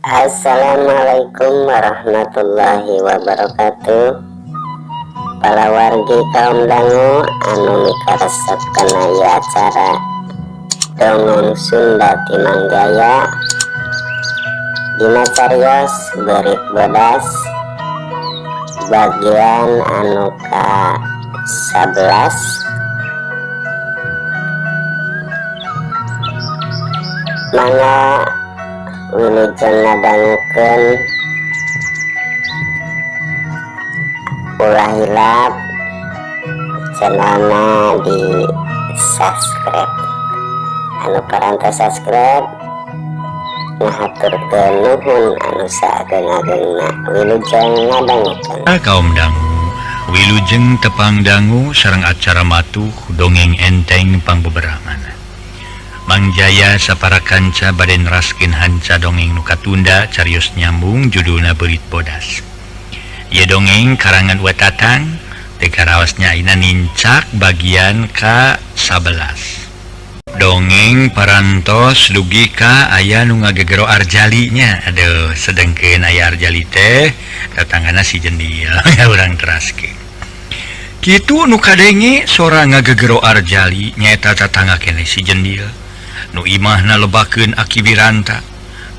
Assalamualaikum warahmatullahi wabarakatuh. Palawargi kaum dangu anu mikaresep kana ieu acara Dongeng Sunda ti Mang Jaya. Dina carios Beurit Bodas bagian anu ka 11. Mangga wilujeng ngadangukeun, ulah hilap channelna di subscribe. Anu parantos subscribe ngahaturkeun nuhun anu saageng-agengna. Wilujeng ngadangukeun. Kaum dangu wilujeng tepang dangu sareng acara matuh dongeng enteng pangbeberangan. Mang Jaya sapara kanca bade neraskeun hanca dongeng nu katunda carios nyambung judulna Beurit Bodas. Ieu dongeng karangan Wa Tatang teu karaosnya ayeuna nincak bagian ka 11. Dongeng parantos dugi ka aya nu ngagegero arjalinya. Aduh, sedengkeun aya arjali teh tatanggana si jendil urang teraskeun. Kitu nu kadenge sora ngagegero arjali nyaeta tatangga keneh si jendil. Nu imahna lebakeun aki wiranta.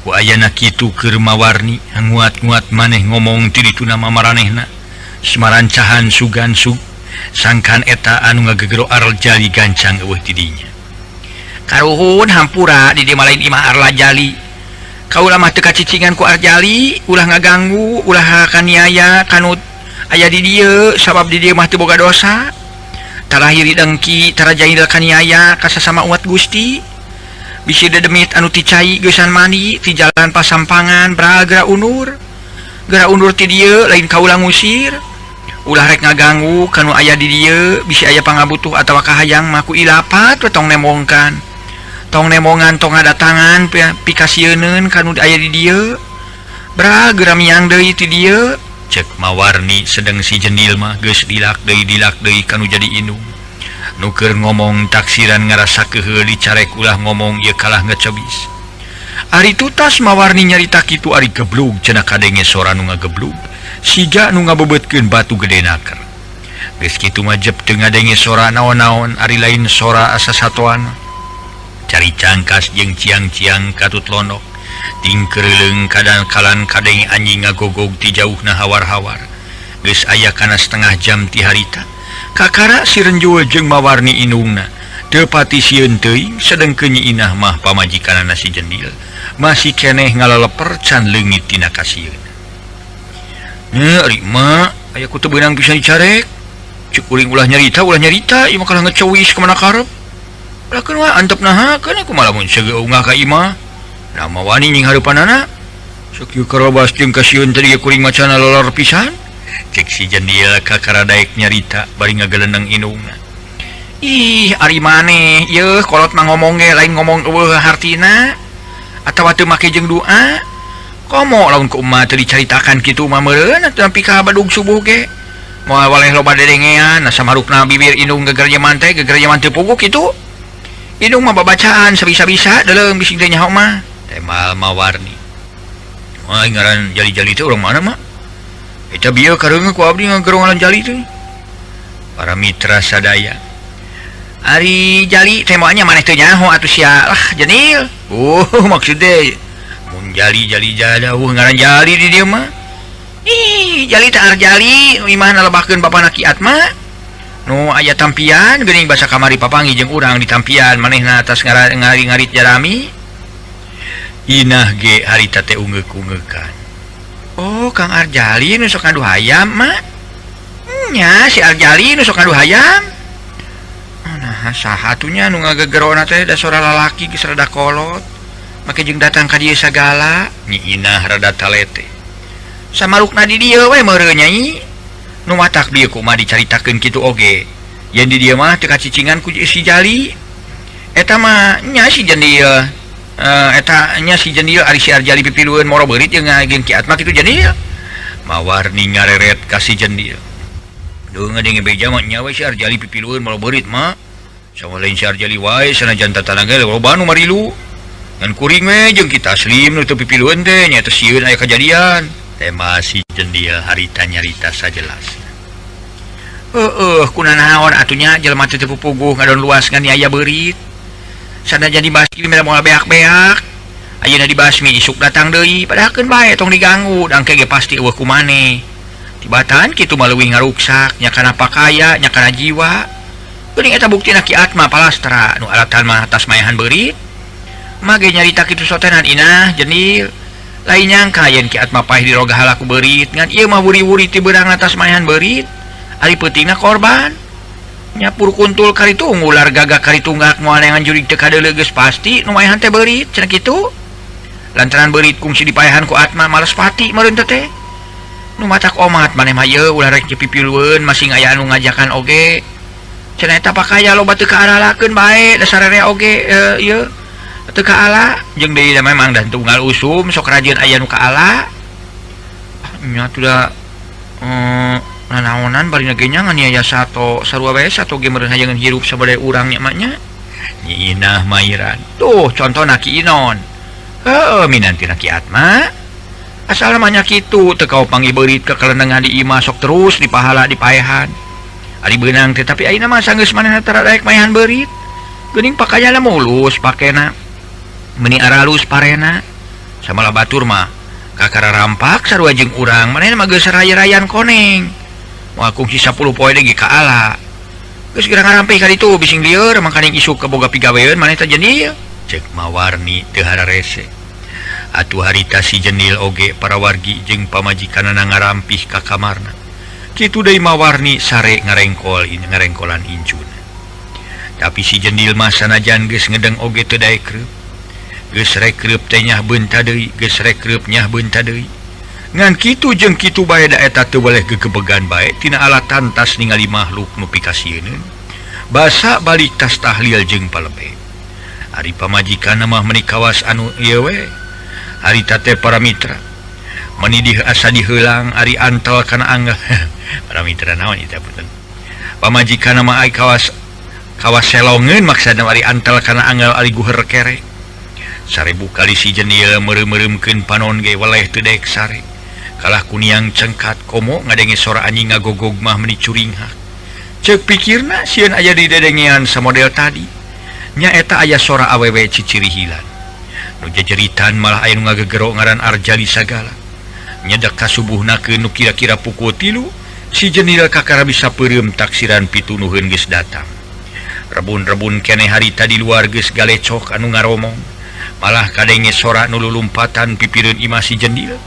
Ku ayana kitu keur mawarni nguat-nguat maneh ngomong ti dituna mamaranehna. Semarancahan sugan sug sangkan eta anu ngagegero arjali gancang eueuh ti dinya. Karuhun hampura di dieu mah lain imah arjali. Kaula mah teu kacicingan ku arjali, ulah ngaganggu, ulah kaniaya kanu aya di dieu sabab di dieu mah teu boga dosa. Tara hiri dengki, tara jahil kaniaya ka sasama umat Gusti. Bisi dedemit anu ti cai geusan mandi ti jalan pasampangan bra geura undur. Geura undur ti dieu lain kaula ngusir. Ulah rek ngaganggu kanu aya di dieu, bisi aya pangabutuh atawa kahayang mah ku ilapat we tong nemongkan. Tong nemongan tong ngadatangan pikasieuneun kanu aya di dieu. Bra geura miang deui ti dieu. Cek mawarni sedeng si jendil mah geus dilak deui kanu jadi indung. Nu keur ngomong taksiran ngarasa keuheul dicarek ulah ngomong ieu kalah ngecebis. Ari tutas mawarni nyarita kitu ari geblug cenah kadenge sora nu ngageblug siga nu ngabebeutkeun batu gede naker. Geus kitu mah jep teu ngadenge sora naon-naon ari lain sora asa satoan. Cari cangkas jeung ciang-ciang katut londok tingkeureuleng kadan kalan kadenge anjing ngagogog ti jauhna hawar-hawar. Geus aya kana setengah jam ti harita. Kakara si Renjul jeung mawarni indungna teu pati sieun teuing sedengkeun Nyi Inah mah pamajikanana si jendil masih keneh ngaleleper can leungit tina kasieun. Nya ari mak aya ku teu beunang pisan dicarek. Cek kuring ulah nyarita ieu mah kalah ngecewis ka mana karep. Ulah keun wae antep naha keun aku mah lamun seugeuh ungah ka imah. Nah mawani nying hareupanana. Sok ieu karabas jeung kasieun tadi ge kuring macana lolor pisan. Cek si jendil kakara daek nyarita bari ngageleneng indungna. Ih, ari maneh yeuh kolot mah ngomong ge lain ngomong eueuh hartina atawa teu make jeung doa. Komo lamun ku emak teu dicaritakan kitu mah meureun atuh nepi ka badug subuh ge. Moal waleh loba dedengean asa marukna bibir indung gegerjeman teh gegerjeman teu puguh kitu. Indung mah babacaan sabisa-bisa deuleuh bisi teh nyaho mah. Temal mawarni. Wah, ngaran jali-jali teh urang mana mah? Eta bieu kareungeuh ku abdi ngagerongan jali teh. Para mitra sadaya. Ari jali teh moal nya maneh teu nyaho atuh sia lah jenil. Oh, maksud teh mun jali-jali jadauh ngaran jali di dieu mah. Ih, jali teh arjali nu imahna lebahkeun bapana Ki Atma. Nu aya tampian geuning basa kamari papangi jeung urang di tampian manehna atas ngari-ngarit jarami. Inah ge harita teh ungeuk-ungeukan. Oh, Kang Arjali nu sok ngadu hayam mah. Nya si Arjali nu sok ngadu hayam. Nah, saha atuh nya nu ngagegerona teh da sora lalaki geus rada kolot. Make jeung datang ka dieu sagala. Nyi Inah rada talete. Samarukna di dieu we meureun nyai. Nu matak bieu kumaha dicaritakeun kitu oge. Yen di dieu mah teu kacicingan ku si Jali. Eta mah nya si jendil. Eta nya si jendil ari si Arjali pipilueun moro beurit jeung jeung Ki Atma kitu jendil. Mawarni ngareret ka si jendil. Duh ngadenge beja mah nya we si Arjali pipilueun moro beurit mah. Sama lain si Arjali wae sanajan tatana ge loba nu marilu. Ngan kuring we jeung kita Taslim nu teu pipilueun teh nya teh sieun aya kajadian. Tema si jendil harita nyarita sajelas. Heueuh kunanaon atunya jelema teh teu pupuguh ngadon luas ngan aya beurit. Sanajan dibasmi mah moal beak-beak. Ayeuna dibasmi isuk datang deui padakeun bae tong diganggu dangke ge pasti eueuh ku maneh. Tibatan kitu mah leuwih ngaruksak nya kana pakaya nya kana jiwa. Geuning eta buktina Ki Atma palastra nu alatan mah atas mayahan beurit. Mage nyarita kitu sotenan inah jenil. Lain nyangka yen Ki Atma paeh diroga halaku beurit ngan ieu mah wuri-wuri ti beurang atas mayahan beurit. Ari peutingna korban. Nyapur kuntul karitu ngular gagak karitunggak moal neangan jurig teu kadeuleu geus pasti nu mayahan teh beurit cenah kitu. Lantaran beurit kungsi dipaehan ku Atma males pati meureun teh. Nu matak omat maneh mah ieu ulah rek pipilueun masing aya anu ngajakan oge. Cenah eta pakaya loba teu kaaralakeun bae dasar rea oge ieu teu kaala jeung deui da memang dan tunggal usum sok rajin aya nu kaala. Nya tuh da nanaonan bari ge nya nganiaya sato sarua bae sato ge meureun hayangeun hirup sabade urang nya mah nya. Nyi Inah Mairan. Tuh contohna Ki Inon. Heueuh minantina Ki Atma. Asal mah nya kitu teu kaopangi beurit kekelenengan di imah sok terus dipahala dipaehan. Ari beunang teh tapi ayeuna mah sanggeus manehna tara daek maehan beurit. Geuning pakayana mulus pakena. Meuni aralus parena. Samalah batur mah kakara rampak sarua jeung urang manehna mah geus raya-rayan koneng. Moal kungsi 10 poe deui ka ala. Geus geura ngarampih ka ditu bising lieur mangkaning isuk kaboga pigaweun maneh teh jendil. Ceuk Mawarni teu hararese. Atuh harita si jendil oge para wargi jeung pamajikanana ngarampih ka kamarna. Kitu deui Mawarni sare ngarengkol ngarengkolan incuna. Tapi si jendil mah sanajan geus ngedeng oge teu daek reup. Geus rek reup teh nyah beunta deui, geus rek reup nyah beunta deui. Ngan kitu jeung kitu bae da eta teu boleh gegebegan bae tina alatan tas ningali makhluk nu pikasieun. Basa balik tas tahlil jeung palebe. Ari pamajikanna mah meuni kawas anu ieu we. Harita teh para mitra. Meni asa diheulang ari antel kana angga. Para mitra naon ieu teh punten. Pamajikanna mah ai kawas kawas selongeun maksudna ari antel kana anggal ari guher kere. 1000 kali si jendil meureum-meureumkeun panon ge weleh teu daek sare. Kalah kuniang cengkat komo ngadenge sora anjing ngagogog mah meuni curinghak. Ceuk pikirna sieun aya di dedengean samodel tadi. Nya eta aya sora awewe cicirihilan. Nu jejeritan malah aya nu ngagegero ngaran Arjali sagala. Nyedek ka subuhna ke nu kira-kira pukul 3, si jendil kakara bisa peureum taksiran pitunuheun geus datang. Rebun-rebun keneh harita di luar geus galecok anu ngaromong. Malah kadenge sora nu lulumpatan pipireun imah si jendil.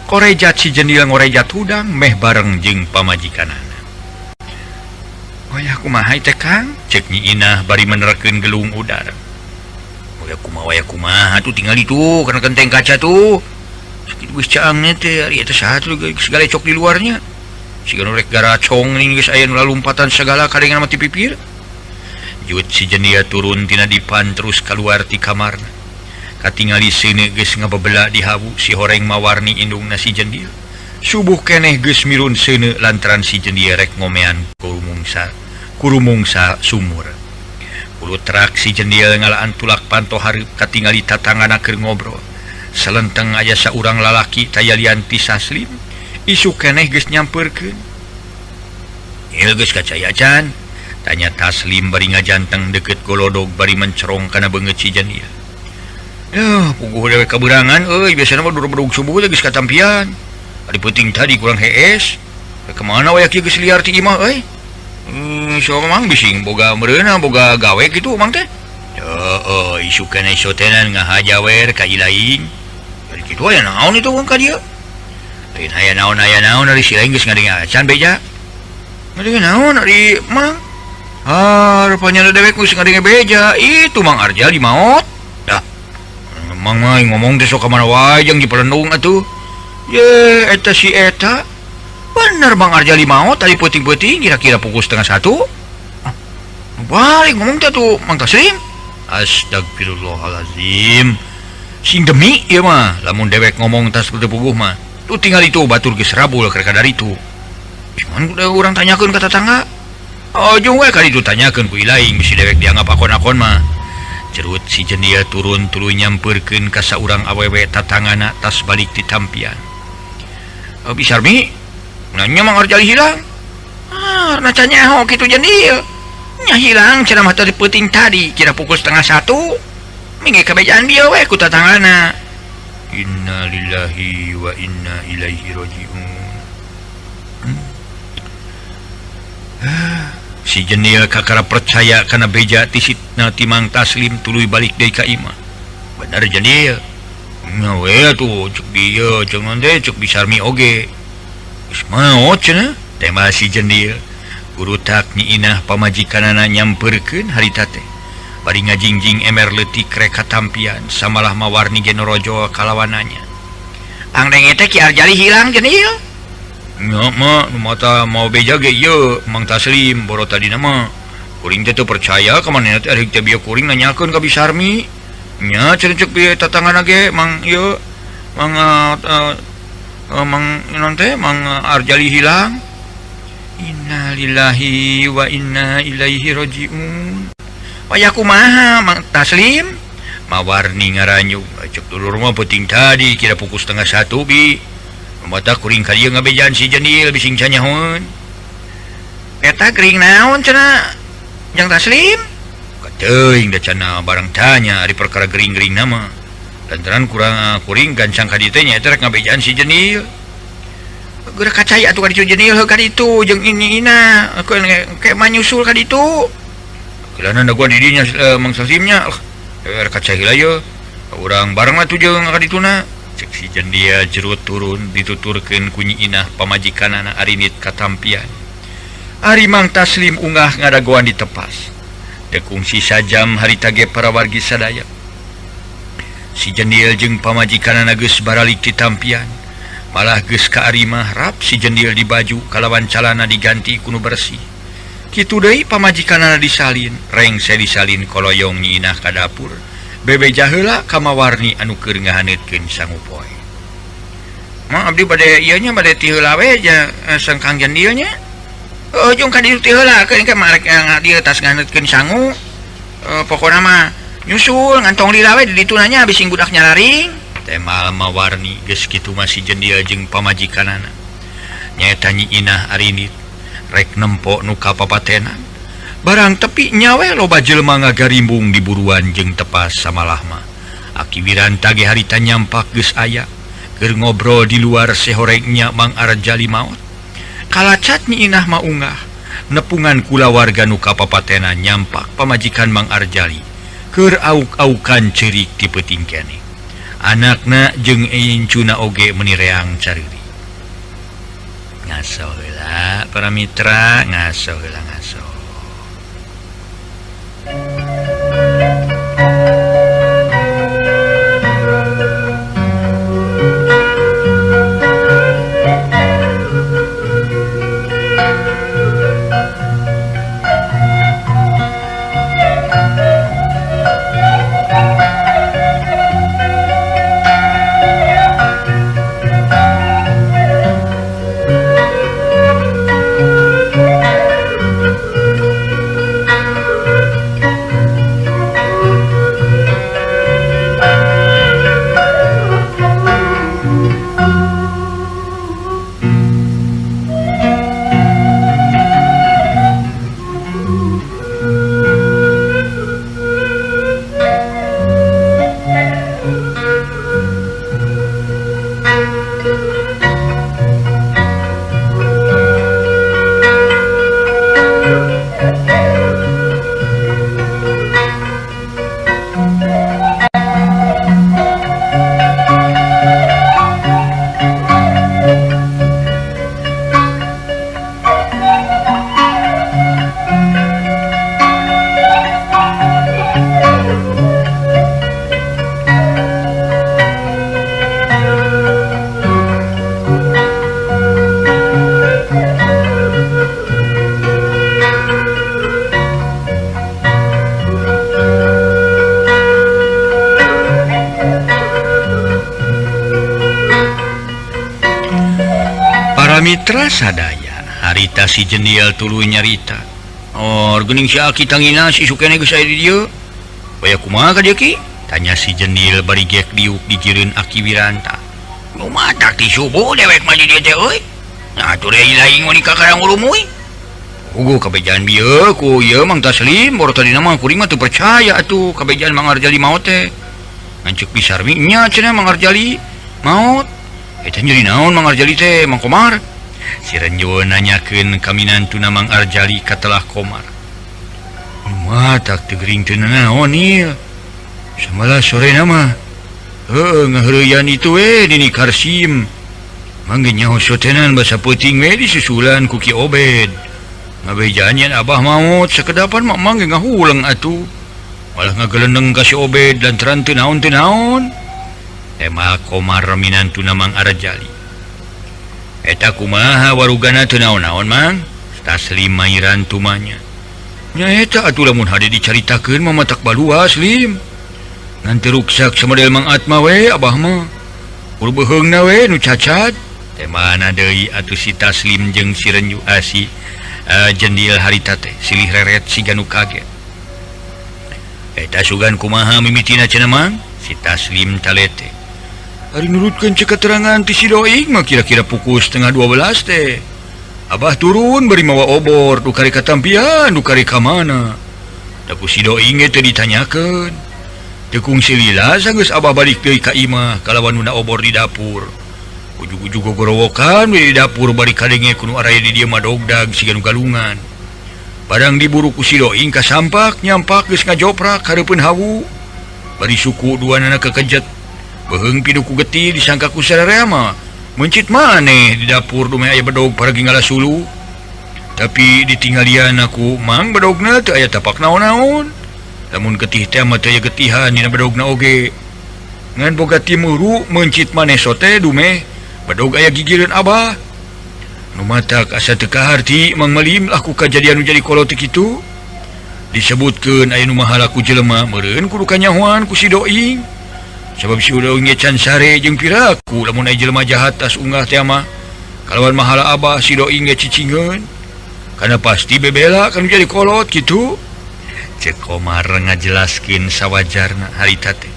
Korejat si jendil ngorejat hudang meh bareng jeung pamajikanana. Wayah kumaha teh Kang? Ceuk Nyi Inah bari menerkeun gelung udara. Wayah kumaha wayah kumaha tuh tinggal itu kana genteng kaca tuh. Sakitu geus caangna teh ari eta saha tuh geus galecok di luarnya. Siga nu rek garacong ning geus aya nu lalumpatan sagala kadengan mah ti pipir. Jut si jendil turun tina dipan terus kaluar ti kamarna. Katingali seuneu geus ngabebela di hawu si horeng mawarni indungna si jendil. Subuh keneh geus mirun seuneu lantaran si jendil rek ngomean kurumungsa sumur. Kulutrak si jendil ngalaan tulak panto hareup katingali tatangana keur ngobrol. Selenteng aya saurang lalaki tayalian ti Saslim. Isuk keneh geus nyampeurkeun. Ieu geus kacaya can? Tanya Taslim bari ngajanteng deukeut golodog bari mencerong kana beungeut si jendil. Puguh dewe kaberangan euy biasana mah bedug subuh teh geus katampian. Ari peuting tadi kurang hees. Ka mana we kieu geus liar ti imah euy. So mang bising boga meureunna boga gawe kitu mang teh. Heueuh isukeun isotenan ngahajawer ka ilaing. Ari kitu aya naon itu ka dieu? Lain aya naon ari si lain geus ngadenge acan beja. Ngadenge naon ari mang? Ah rupanya dewek geus ngadenge beja. Itu Mang Arjali maot. Dah. Mang mah ngomong teh sok ka mana wae jeung dipelendung atuh. Ye eta si eta. Bener Bang Arjali maot tadi peuting-peuting kira-kira pukul 12:30. Balik ngomong teh tuh Mang Taslim. Astagfirullahalazim. Sing demi ieu mah lamun dewek ngomong tas teu puguh mah. Tuh tinggal itu batur geus rabul keur kadar itu. Cuman udah urang tanyakeun ka tatangga. Oh jeung we kali itu tanyakeun ku ilaing bisi dewek dianggap akon-akon mah. Cerut si jendil turun tuluy nyampeurkeun ka saurang awewe tatangana tas balik ti tampian. Bisarmi nanya Mang Arjali hilang. Ah, na nyaho kitu jendil. Nya hilang cenah mah tadi peuting tadi kira pukul 12:30. Mingge kabejaan dia we ku tatangana. Innalillahi wa inna ilaihi rajiun. Si jendil kakara percaya kana beja ti sitna ti Mang Taslim tuluy balik deui ka imah. Bener jendil. Nya we atuh cek dieu cenah teh cek Bisarmi oge. Geus maot cenah tema si jendil. Gurutak Nyi Inah pamajikanana nyampeurkeun harita teh. Bari ngajingjing emer leutik rek katampian samalah mawarni ge norojo kalawananya. Angdenge teh Ki Arjali hilang jendil. Nya mah nu mata mau beja ge ieu Mang Taslim boro tadina mah. Kuring teh teu percaya ka manehna teh ari teh bieu kuring nanyakeun ka Bisarmi. Nya cenah cek bieu tatangana ge Mang ieu Mang Mang naon teh Mang Arjali hilang. Innalillahi wa inna ilaihi rajiun. Waya kumaha Mang Taslim? Mawarni ngaranyu cek dulur mah peuting tadi kira pukul 12:30 bi. Mata kuring ka dieu ngabejaan si jendil bising canyahoeun. Eta gering naon cenah Jang Taslim? Kateuing da cenah barang tanya ari perkara gering-gering nama. Lantaran kurang kuring gancang ka dieu teh nya eta rek ngabejaan si jendil. Geura kacaya atuh ka ditu jendil heuh ka ditu jeung ini ina ke manyusul ka ditu. Kilana da gua di dinya Mang Taslimnya. Rek kacaya heula ye. Urang bareng atuh jeung ka dituna. Cek si jendil jerut turun dituturkeun ku Nyi Inah pamajikanana arinit katampian. Ari Mang Taslim ungah ngadagoan ditepas. Dekungsi sajam harita ge para wargi sadaya. Si jendil jeung pamajikanana geus baralik ti tampian. Malah geus ka arimah rap si jendil dibaju kalawan calana diganti ku nu bersih. Kitu deui pamajikanana disalin, rengse disalin koloyong Nyi Inah ka dapur. Bebeja heula ka mawarni anu keur ngahaneutkeun sangu poe. Mang abdi bade ieu nya bade ti heula we ja sengkang jendil nya. Heuh jeung ka dieu ti heula keun ke marek dieu tas ngahaneutkeun sangu. Pokona mah nyusul ngantong lila we di ditu nya bising budak nyararing. Temal mawarni geus kitu mah si jendil jeung pamajikanana. Nyaeta Nyi Inah arinit rek nempo nu kapapatenan. Barang tepi nyawe loba jelema ngagarimbung di buruan jeung tepas samalah mah. Aki Wiranta ge harita nyampak geus aya keur ngobrol di luar sehorengnya Mang Arjali maot. Kalacat Nyi Inah mah ungah nepungan kulawarga nu kapapatenan nyampak pamajikan Mang Arjali keur auk-aukan ceurik ti peuting keneh. Anakna jeung incuna oge meuni reang cariri. Ngaso heula para mitra, ngaso heula ngaso. Mitra sadaya harita si jendil tuluy nyarita. Or geuning si Aki tangina si sukene geus aya di dieu. Baya kumaha ka dieu ki? Tanya si Jendil bari gek diuk dijireun Aki Wiranta. Nu matak ti subuh dewek mah di dieu teh euy. Nah atuh deui lain wani ka karang urumuy. Ugu kabejaan bieu ku ieu Mang Taslim boro tadina mah kuring mah teu percaya atuh kabejaan Mang Arjali maot teh. Ngan ceuk Bisarmi nya cenah Mang Arjali maot. Eta nyeri naon Mang Arjali teh Mang Komar? Si Renjo nanyakeun ka minantuna Mang Arjali katelah Komar. Matak teu gering teu nanaon ieu. Samalah sorena mah. Heueuh ngaheureuyan itu we Nini Karsim. Mangge nyaho sotenan basa peuting we disusulan ku Ki Obed. Ngabejaan yen abah maot sakedapan mah mangge ngahuleng atuh. Malah ngagelendeng ka si Obed lantaran teu naon teu naon. Tema Komar minantuna Mang Arjali. Eta kumaha warugana teu naon-naon Mang? Taslim mairan tumanya. Nyaeta atuh lamun hade dicaritakeun mah matak baluas Lim. Ngan teu ruksak samodel Mang Atma we abah mah. Kur beuheungna we nu cacat. Teh mana deui atuh si Taslim jeung si Renju si Jendil harita teh silih reret siga nu kaget. Eta sugan kumaha mimitina cenah Mang? Si Taslim talete. Ari nurutkeun cek keterangan ti si Doing mah kira-kira pukul 11:30 teh. Abah turun bari mawa obor nu kari katampian nu kari ka mana. Da ku si Doing ge teu ditanyakeun. Teu kungsi lila sanggeus abah balik deui ka imah kalawan nuna obor di dapur. Ujug-ujug gogorowokan we di dapur bari kadenge ku nu araya di dieu mah dogdag siga nu galungan. Barang diburu ku si Doing ka sampak nyampak geus ngajoprak hareupeun hawu. Bari suku duanana kekejet. Beuheung pinuh ku getih disangka ku sararea mah. Mencit maneh di dapur dumeh aya bedog paragi ngalasulu. Tapi ditinggalian aku mang bedogna teu aya tapak naon-naon. Lamun getih teh mah teu aya getihan dina bedogna oge. Ngan boga timuru mencit maneh sote dumeh bedog aya gigireun abah. Nu matak asa teu kaharti Mang Malim lah ku kajadian nu jadi kolot kitu. Disebutkeun aya nu mahala ku jelema meureun kudu kanyahoan ku si Doing. Sabab si Doing ge can sare jeung piraku lamun aya jelema jahat tas unggah teh mah kalawan mahala abah si Doing ge cicingeun. Kana pasti bebela kan jadi kolot kitu. Cek Komar ngajelaskeun sawajarna harita teh.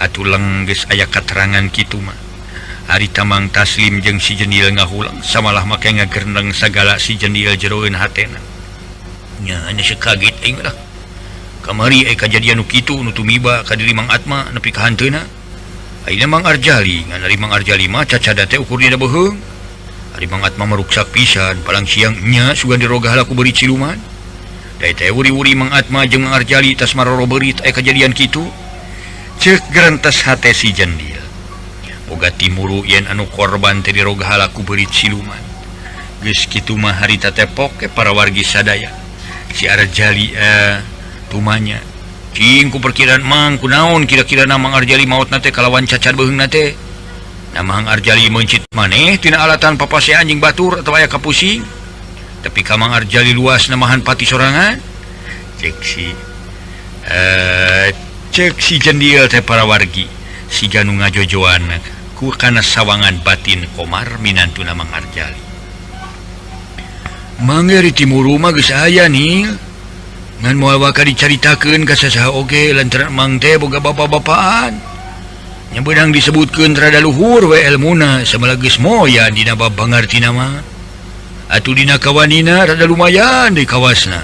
Atuh leng geus aya katerangan kitu mah. Harita Mang Taslim jeung si Jendil ngahulang samalah make ngagerendeng sagala si Jendil jeroeun hatena. Nya nya sekaget aing lah. Kamari aya kajadian nu kitu nu tumiba ka diri Mang Atma nepi ka hanteuna. Ayeuna Mang Arjali ngan ari Mang Arjali mah cacada teh ukur dina beuheung. Ari Mang Atma mah ruksak pisan palang siang nya sugan dirogah laku beurit siluman. Da teh wuri-wuri Mang Atma jeung Mang Arjali tas maroro beurit aya kajadian kitu. Ceuk gerentes hate si Jendil. Boga timuru yen anu korban teh dirogah laku beurit siluman. Geus kitu mah harita teh poke para wargi sadaya. Si Arjali tumanya cing ku perkiraan Mang kunaon kira-kira na Mang Arjali maotna teh kalawan cacat beuheungna teh. Na Mang Arjali meuncit maneh tina alatan papase anjing batur atawa aya kapusing. Tapi ka Mang Arjali luas namahan pati sorangan. Cek si Jendil teh para wargi siga nu ngajojoan ku kana sawangan batin Komar minantuna Mang Arjali. Mangge di timur mah geus aya nih. Ngan moal bakal dicaritakeun ka sasaha oge lantaran Mang teh boga bapa-bapaan. Nya beunang disebutkeun rada luhur we elmuna samalah geus moyan dina bab pangartina mah. Atuh dina kawanina rada lumayan deui kawasna.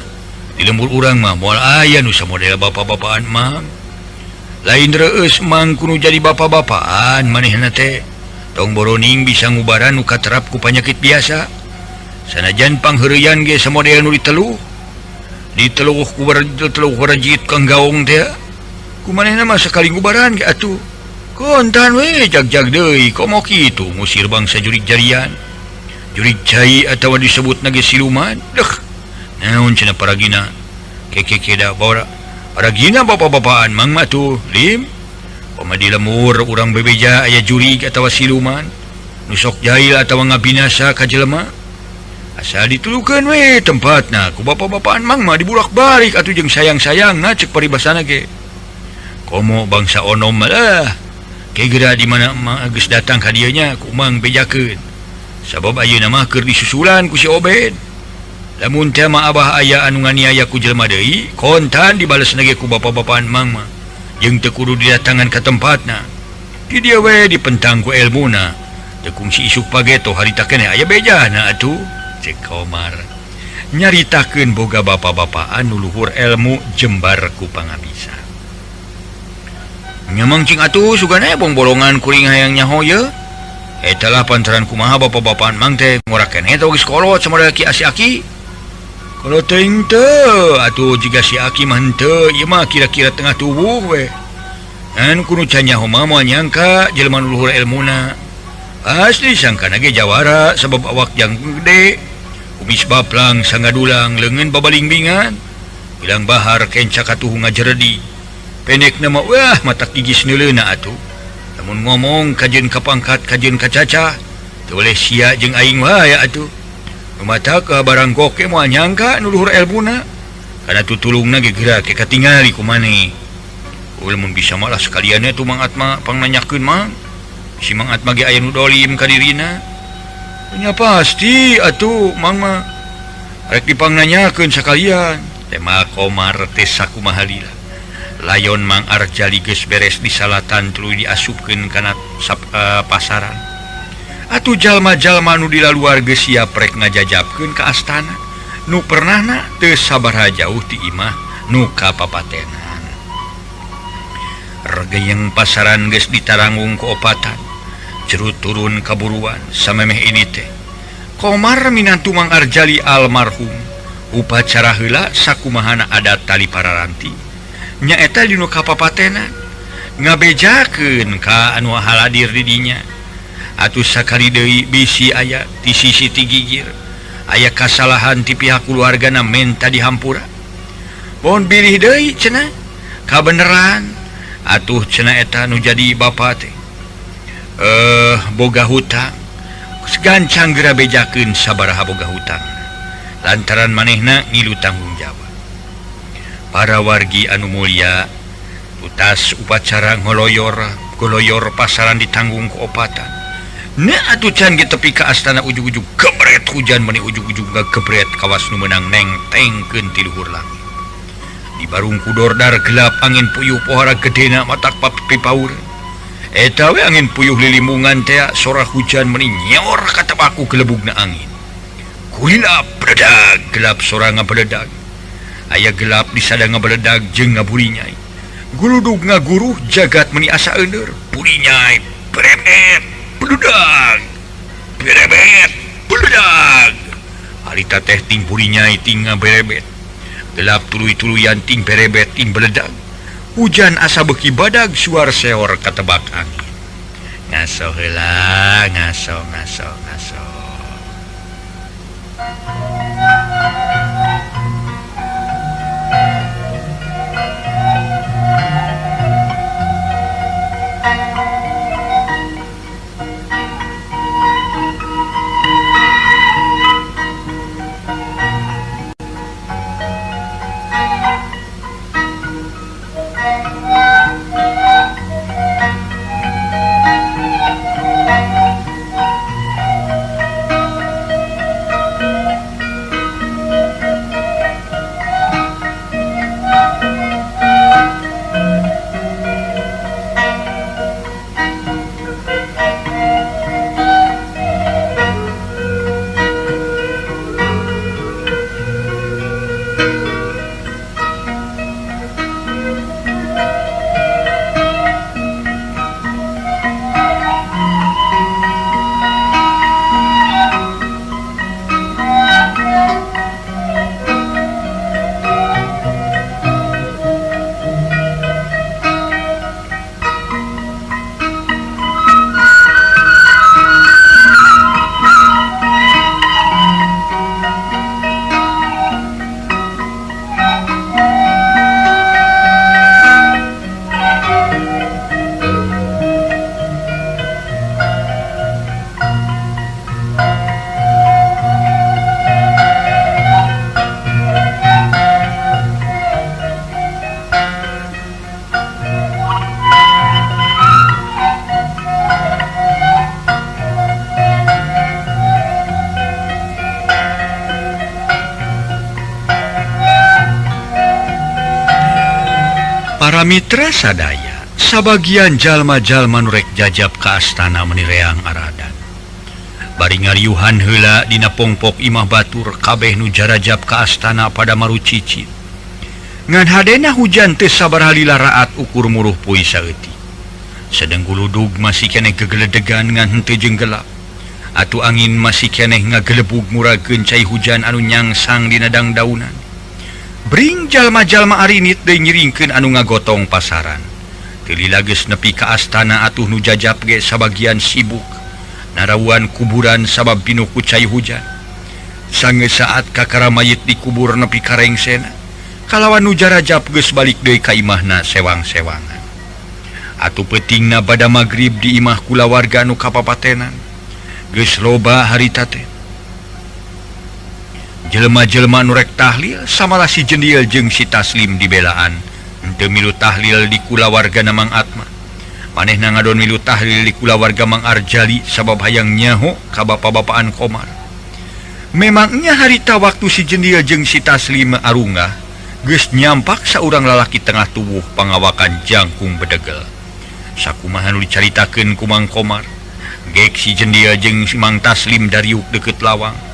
Di lembur urang mah moal aya nu samodel bapa-bapaan Mang. Lain reueus Mang kudu jadi bapa-bapaan manehna teh. Tong boroning bisa ngubaran nu katerap ku panyakit biasa. Sanajan pangheureyan ge samodel nu diteluh. Diteluh ku teluh rejit kang gaong teh. Ku manehna mah sakali ngubaran ge atuh. Kontan we jag-jag deui komo kitu ngusir bangsa jurig jarian. Jurig cai atawa disebutna ge siluman. Deuh. Naon cenah paragina? Keke da bawa paragina bapa-bapaan Mang mah tuh Lim. Pama di lemur urang bebeja aya jurig atawa siluman. Nu sok jahil atawa ngabinasa ka jelema. Asal ditulukeun we tempatna ku bapa-bapaan Mang mah dibulak-balik atuh jeung sayang-sayangna ceuk paribasana ge. Komo bangsa onom mah lah. Kegera di mana Mang geus datang ka dieu nya ku Mang bejakeun. Sabab ayeuna mah keur disusulan ku si Obed. Lamun teh mah abah aya anu nganiaya ku jelema deui, kontan dibales nage ku bapa-bapaan mang mah. Jeung teu kudu didatangan ka tempatna. Di dieu we dipentang ku elmuna. Teu kungsi isuk pageto harita keneh aya bejana atuh. Cek Komar. Nyaritakeun boga bapa-bapaan nu luhur ilmu jembar ku pangabisa. Nyamang cing atuh sugana bongbolongan kuring hayang nyaho ye. Eta lah pantaran kumaha bapa-bapaan mang teh ngora keneh teh geus kolot sama ki asi-aki. Kalau teuing teu atuh jiga si aki mah henteu ieu mah kira-kira tengah tubuh we. Ngan kudu can nyaho mah moal nyangka jelema nu luhur elmuna. Asli sangkana ge jawara sabab awak jang gede. Kumis baplang sangadulang leungeun babalingbingan. Bilang bahar kenca katuhu ngajeredi. Pendekna mah wah matak gigis neuleuna atuh. Lamun ngomong kajeun ka pangkat kajeun ka cacah teu boleh sia jeung aing wae atuh. Mata ka barang goke moal nyangka nu luhur elmuna. Kana tutulungna ge geura ke katingali ku maneh. Lamun bisa malah sekalian atuh Mang Atma pangnanyakeun mang. Si Mang Atma ge aya nu dolim ka dirina. Nya pasti atuh mang mah rek dipangnanyakeun sakalian. Tema Komar teh sakumaha lila. Layon Mang Arjali geus beres di salatan tuluy diasupkeun kana pasaran. Atuh jalma-jalma nu di luar geus siap rek ngajajabkeun ka astana. Nu pernahna teu sabaraha jauh ti imah nu ka papatenan. Regeyeng pasaran geus ditaranggung ku opatan. Jerut turun kaburuan samemeh ini teh. Komar minantu Mang Arjali almarhum. Upacara heula sakumahana adat tali pararanti. Nyaeta dinu ka papatenan. Ngabejakeun ka anu haladir di dinya. Atuh sakali deui bisi aya ti sisi ti gigir. Aya kasalahan ti pihak keluargana menta dihampura. Bon bilih deui cenah kabeneran. Atuh cenah eta nu jadi bapa teh. Boga hutang. Gancang geura bejakeun sabaraha boga hutang. Lantaran manehna ngilu tanggung jawab. Para wargi anu mulia, utas upacara ngoloyor, goloyor pasaran ditanggung ku opatan. Nah atuh can ge tepi ka astana ujug-ujug gebret hujan meni ujug-ujug ngagebret kawas nu meunang nengtengkeun ti luhur langit. Di barung kudordar gelap angin puyuh pohara gedena matak pipaur. Eta we angin puyuh lilimungan tea sora hujan meni nyor katabaku gelebugna angin. Kulilap beledag gelap sora ngabeledag. Aya gelap di sada ngabeledag jeung ngaburinyai. Guludug ngaguruh jagat meni asa euneur. Burinyai berebet beledag. Berebet beledag. Harita teh ting burinyai ting ngaberebet. Gelap tuluy-tuluyan ting berebet ting beledag. Hujan asa beuki badag suar seor katebak angin. Ngaso heula, ngaso ngaso ngaso. Para mitra sadaya, sabagian jalma-jalma nu rek jajab ka astana meuni reang aradan. Bari ngariuhan heula dina pongpok imah batur kabeh nu jarajab ka astana pada marucicit. Ngan hadena hujan teu sabaraha lila raat ukur muruh poe saeutik. Sedeng guludug masih keneh gegeledegan ngan henteu jeung gelap. Atuh angin masih keneh ngagelebug murageun cai hujan anu nyangsang dina dangdaunan. Bring jalma-jalma arinit deui ngiringkeun anu ngagotong pasaran. Teu lila geus nepi ka astana atuh nu jajab ge sabagian sibuk narawuan kuburan sabab pinuh ku cai hujan. Sangeus saat kakara mayit dikubur nepi ka rengsena, kalawan nu jarajab geus balik deui ka imahna sewang-sewangan. Atuh peutingna bada magrib di imah kulawarga nu kapapatenan. Geus loba harita teh. Jelema-jelema nu rek tahlil samalah si Jendil jeung si Taslim dibelaan. Henteu milu tahlil di kulawargana Mang Atma. Manehna ngadon milu tahlil di kulawarga Mang Arjali sabab hayang nyaho ka bapa-bapaan Komar. Memangnya harita waktu si Jendil jeung si Taslim arungah geus nyampak saurang lalaki tengah tubuh pangawakan jangkung bedegel. Sakumaha nu dicaritakeun ku Mang Komar. Gek si Jendil jeung si Mang Taslim dariuk deukeut lawang.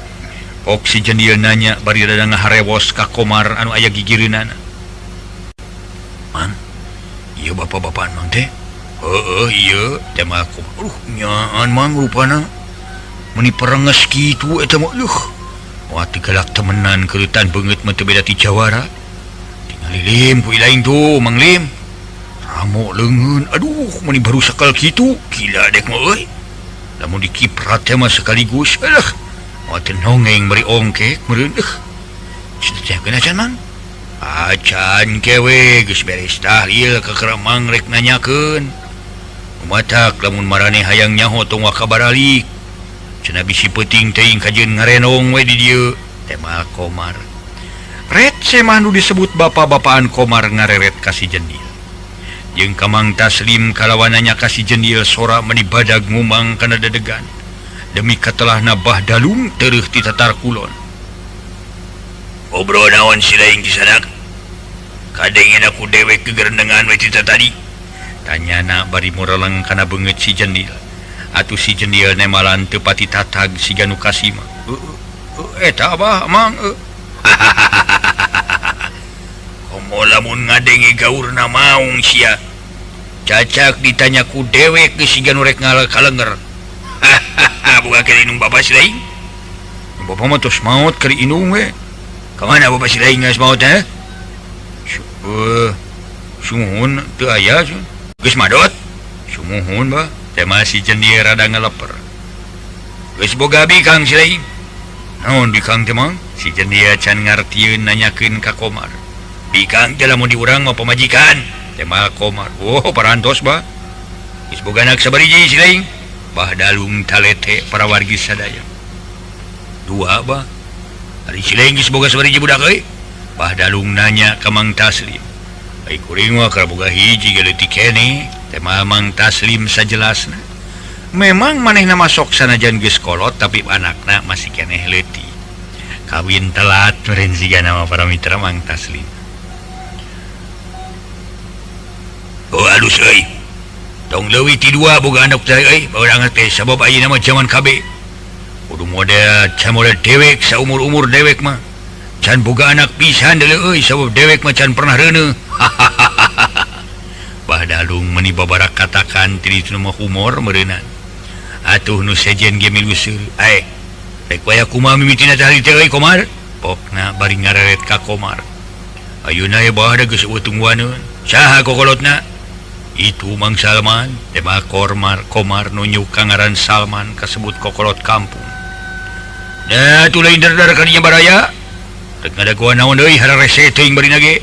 Ok si Jendil nanya bari rada ngaharewos ka Komar anu aya gigireunana. Mang, ieu bapa-bapaan Mang teh? Heueuh ieu teh mah Komar. Nyaan Mang rupana. Meuni perenges kitu eta mah. Wah teu galak temenan keuretan beungeut mah teu beda ti jawara. Tingali lim ku ilaing tuh Mang Lim. Ramo leungeun. Aduh meuni baru sakal kitu. Gila dek mah euy. Lamun dikiprat teh mah sekaligus. Alah. Wah teu nongeng bari ongkek meureun. Cenah acan Mang. Acan kewe geus beres tahlil ka Mang rek nanyakeun. Kumatak lamun maraneh hayang nyaho tong waka baralik. Cenah bisi peuting teuing kajeun ngarenong we di dieu. Tema Komar. Ret semah nu disebut bapa-bapaan Komar ngareret ka si Jendil. Jeung ka Mang Taslim kalawan nanya ka si Jendil sora meuni badag ngumang kana dedegan. Demi katelahna Bah Dalung tereuh ti tatar kulon. Ngobrol naon si laing kisanak? Kadengin aku dewek kegerendengan we ti tadi. Tanyana bari mureleng kana beungeut si Jendil. Atuh si Jendil nemalan teu pati tatag siga nu kasima. Eta abah Mang. Komo lamun ngadenge gaurna maung sia. Cacak ditanya ku dewek geus siga nu rek ngalenger. Buka keur indung bapa si laing. Bapa mah tos maot keur indung we. Ka mana bapa si laing geus maot teh? Sumuhun teu aya geus madot. Sumuhun bah. Teh mah si Jendil rada ngaleper. Geus boga bikang si laing. Naon bikang teh Mang? Si Jendil can ngartieun nanyakeun ka Komar. Bikang teh lamun di urang mah pamajikan. Teh mah Komar. Oh parantos bah. Geus boga anak sabariji si laing. Bah Dalung talete para wargi sadaya. Dua bah. Ari si laing geus boga sabariji budak euy. Bah Dalung nanya ka Mang Taslim. Ai kuring mah keur boga hiji ge leutik keneh. Teh mah Mang Taslim sajelasna. Memang manehna masok sanajan geus kolot tapi anakna masih keneh leutik. Kawin telat meureun sigana mah para mitra Mang Taslim. Oh alus euy. Tong leuwih ti dua boga anak teh euy, baurang teh sabab ayeuna mah jaman KB. Kudu model can model dewek saumur-umur dewek mah. Can boga anak pisan deuleu euy sabab dewek mah can pernah reuneuh. Bah Dalung meuni babarak katakan ti ditu mah humor meureunnan. Atuh nu sejen ge milu seuri. Ae, rek waya kumaha mimitina teh teh euy Komar? Pokna bari ngareret ka Komar. Ayeuna ye bah da geus eueuh tungguaneun. Saha kokolotna? Itu Mang Salman. Tema Komar Komar nunjuk ka ngaran Salman kasebut kokolot kampung. Da tuh lain dardar kadinya baraya. Rek ngadagoan naon deui hararese teuing barina ge.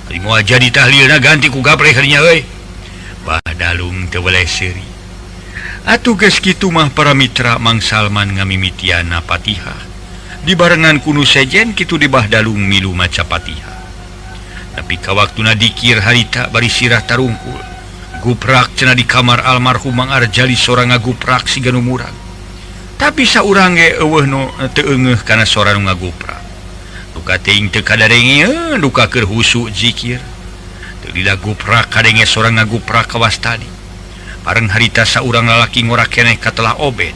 Ari moal jadi tahlilna ganti ku gapre kadinya euy. Bah Dalung teu weleh seuri. Atuh geus kitu mah para mitra Mang Salman ngamimitiana Fatihah. Dibarengan ku nu sejen kitu di Bah Dalung milu maca Fatihah. Tapi ka waktuna dikir harita bari sirah tarungkul. Guprak cenah di kamar almarhum Mang Arjali sora ngaguprak siga nu murag. Tapi saurang ge eueuh nu teu eungeuh kana sora nu ngaguprak. Duka teuing teu kadarenge duka keur husu zikir. Teu Lila guprak kadenge sorang ngaguprak kawas tadi. Bareng harita saurang lalaki ngora keneh katelah Obed.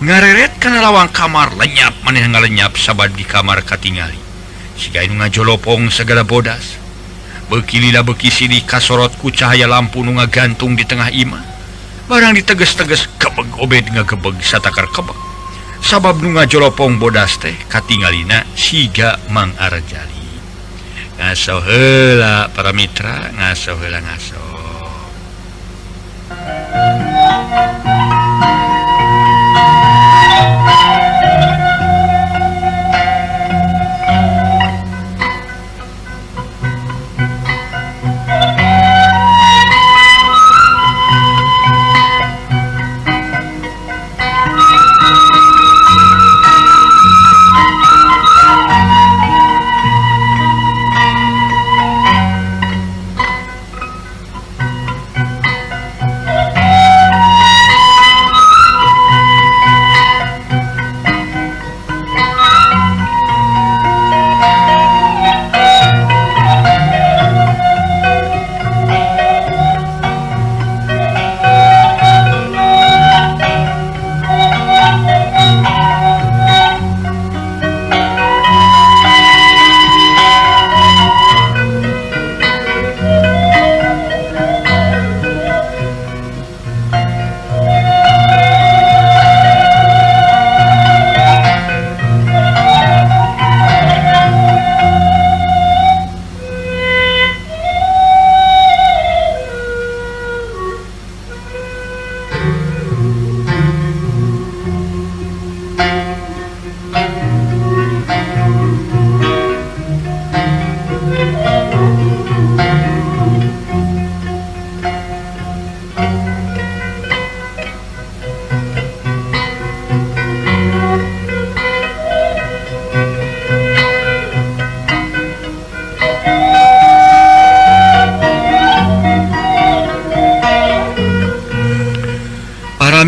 Ngareret kana lawang kamar lenyap maneh ngalenyap sabad di kamar katingali. Siga nu ngajolopong segala bodas. Beuki lila beuki silih kasorot ku cahaya lampu nu ngagantung di tengah imah. Barang diteges-teges kebeg Obed ngagebeg satakar kebeg. Sabab nu ngajolopong bodas teh katingalina siga Mang Arjali. Ngaso heula para mitra, ngaso heula ngaso.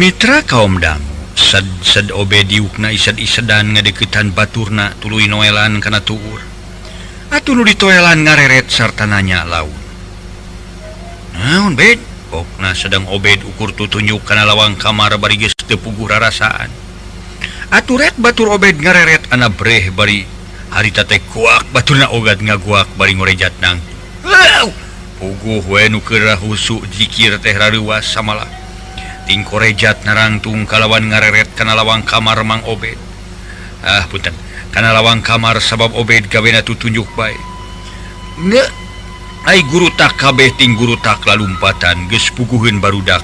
Mitra kaum dangu sed-sed Obed diukna ised-isedan ngadeukeutan baturna tuluy noelan kana tuur. Atuh nu ditoelan ngareret sarta nanya laun. Naon Bed? Pokna sedang Obed ukur tutunjuk kana lawang kamar bari geus teu puguh rarasaan. Atuh ret batur Obed ngareret ana breh bari harita teh kuak baturna ogat ngaguak bari ngorejat nang. Puguh we nu keur husu jikir teh rareuwas samalah. Tingkorejat narangtung kalawan ngareret kana lawang kamar Mang Obed. Ah punten, kana lawang kamar sabab Obed gawena tutunjuk bae. Nge ai guru tak kabeh ting guru tak lalumpatan geus puguheun barudak.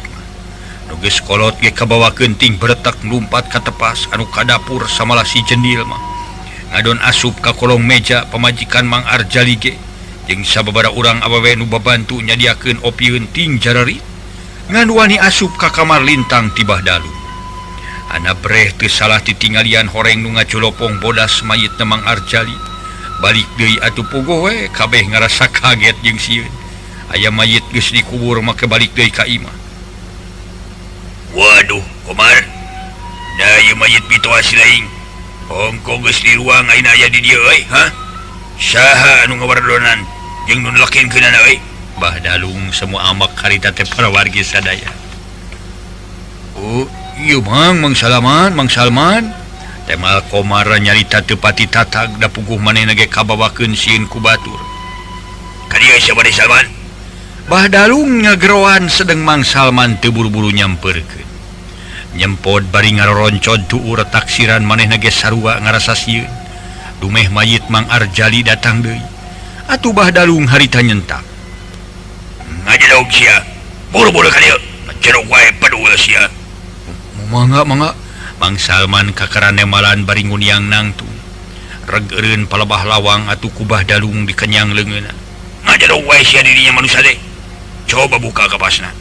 Nu geus kolot ge kabawakeun ting beretak lumpat ka tepas anu ka dapur samalah si jendil mah. Ngadon asup ka kolong meja pamajikan Mang Arjali ge jeung sababaraha urang awewe nu babantu nyadiakeun opieun ting jararit. Ngan wani asup ka kamar lintang tibah dalu. Ana breh teu salah titinggalian horeng nu ngacolopong bodas mayit Mang Arjali. Balik deui atuh puguh we kabeh ngarasa kaget jeung sieun. Aya mayit geus dikubur make balik deui ka imah. Waduh, Komar. Da ieu mayit pitoas laing. Hongkong geus di ruang ayeuna aya di dieu euy, ha? Saha anu ngawardonan jeung nu nelakeunkeunana euy? Bah Dalung semua amak harita teh para wargi sadaya. Oh, ieu Mang, Mang Salaman, Mang Salman. Temal Komar nyarita teu pati tatag da puguh manehna ge kabawakeun sieun ku batur. Ka dieu sia bade Salman? Bah Dalung ngageroan sedeng Mang Salman teu buru-buru nyamperkeun. Nyempod bari ngaroroncod tuur taksiran manehna ge sarua ngarasa sieun. Dumeh mayit Mang Arjali datang deui. Atuh Bah Dalung harita nyentak. Ngajedog sia. Buru-buru ka dieu. Jeruk wae padul sia. Mangga mangga. Mang Salman kakarane malan bari nguniang nangtung. Reg eureun palebah lawang atuh ku Bah Dalung dikenyang leungeunna. Ngajedog wae sia dirinya manusia teh. Coba buka kapasna.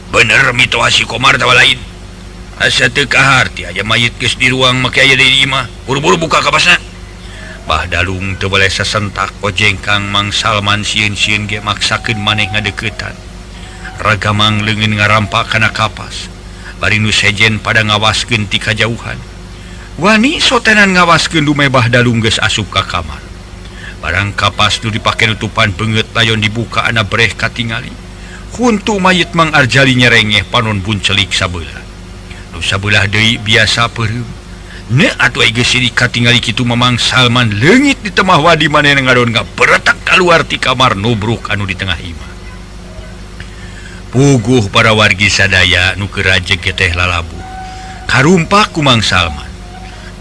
Bener mitoha si Komar tawa lain. Asa teu kaharti aya mayit geus di ruang make aya di imah. Buru-buru buka kapasna. Bah Dalung teu boleh sasentak ojengkang Mang Salman sieun-sieun ge maksakeun maneh ngadeuketan. Ragamang leungeun ngarampak kana kapas. Bari nu sejen pada ngawaskeun ti kajauhan. Wani sotenan ngawaskeun dumeh Bah Dalung geus asup ka kamar. Barang kapas nu dipake nutupan beungeut layon dibuka ana breh katingali. Huntu mayit Mang Arjali nyerengeh panon buncelik sabelah. Nu sabelah deui biasa peureum. Ne atuh ai geus sirik katingali kitu Mamang Salman leungit di temah wadi manehna ngadon ngaberetak kaluar ti kamar nubruk anu di tengah imah. Puguh para wargi sadaya nu keur rajeg teh lalabuh. Karumpak ku Mang Salman.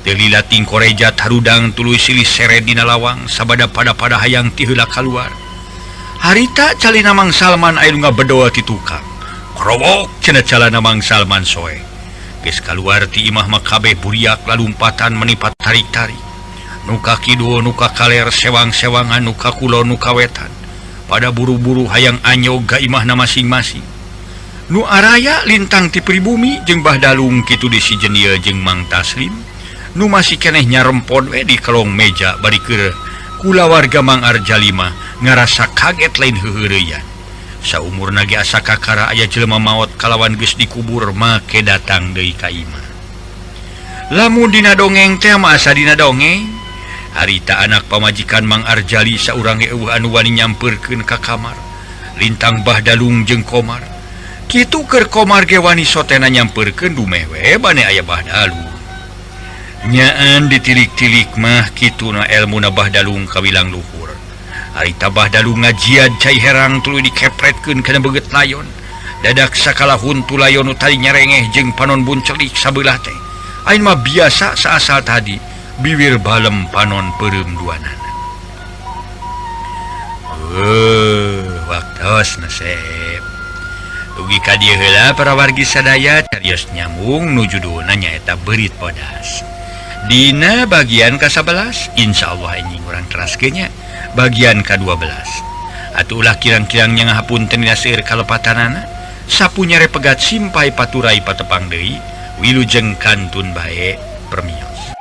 Teu lila tingkoreja tarudang tuluy silih seret dina lawang sabada pada-pada hayang ti heula kaluar. Harita calina Mang Salman aya nu ngabedol ti tukang. Krowok cenah calana Mang Salman soe. Geus kaluar ti imah mah kabeh buriak lalumpatan menipat tarik-tarik. Nu ka kidul nu ka kaler sewang-sewangan nu ka kulon nu ka wetan. Pada buru-buru hayang anyog ka imahna masing-masing. Nu araya lintang ti pribumi jeung Bah Dalung kitu di si Jenieu jeung Mang Taslim. Nu masih keneh nyarempon we di kolong meja bari keur kulawarga Mang Arjali mah ngarasa kaget lain heuheureyan. Saumurna ge asa kakara aya jelema maot kalawan geus dikubur make datang deui ka imah. Lamun dina dongeng teh mah asa dina dongeng. Harita anak pamajikan Mang Arjali saurang ge eueuh anu wani nyampeurkeun ka kamar. Lintang Bah Dalung jeung Komar. Kitu keur Komar ge wani sotena nyampeurkeun dumeh we bane aya Bah Dalung. Nyaan ditilik-tilik mah kituna elmuna Bah Dalung kawilang luhur. Harita Bah Dalung ngajiad cai herang tuluy dikepretkeun kana beungeut layon. Dadak sakala huntu layon nu tadi nyerengeh jeung panon buncelik sabelah teh. Ain mah biasa saasal tadi biwir balem panon peureum duanana. Waktos nasib. Dugi ka dieu heula para wargi sadaya carios nyambung nu judulna nyaeta Beurit Bodas. Dina bagian ke-11 insyaallah anjing urang teraskeun nya bagian ke-12. Atuh ulah kirang-kirang nya ngahapunten dina seueur kalepatanana. Sapu nyare pegat simpai paturai patepang deui wilujeng kantun bae permios.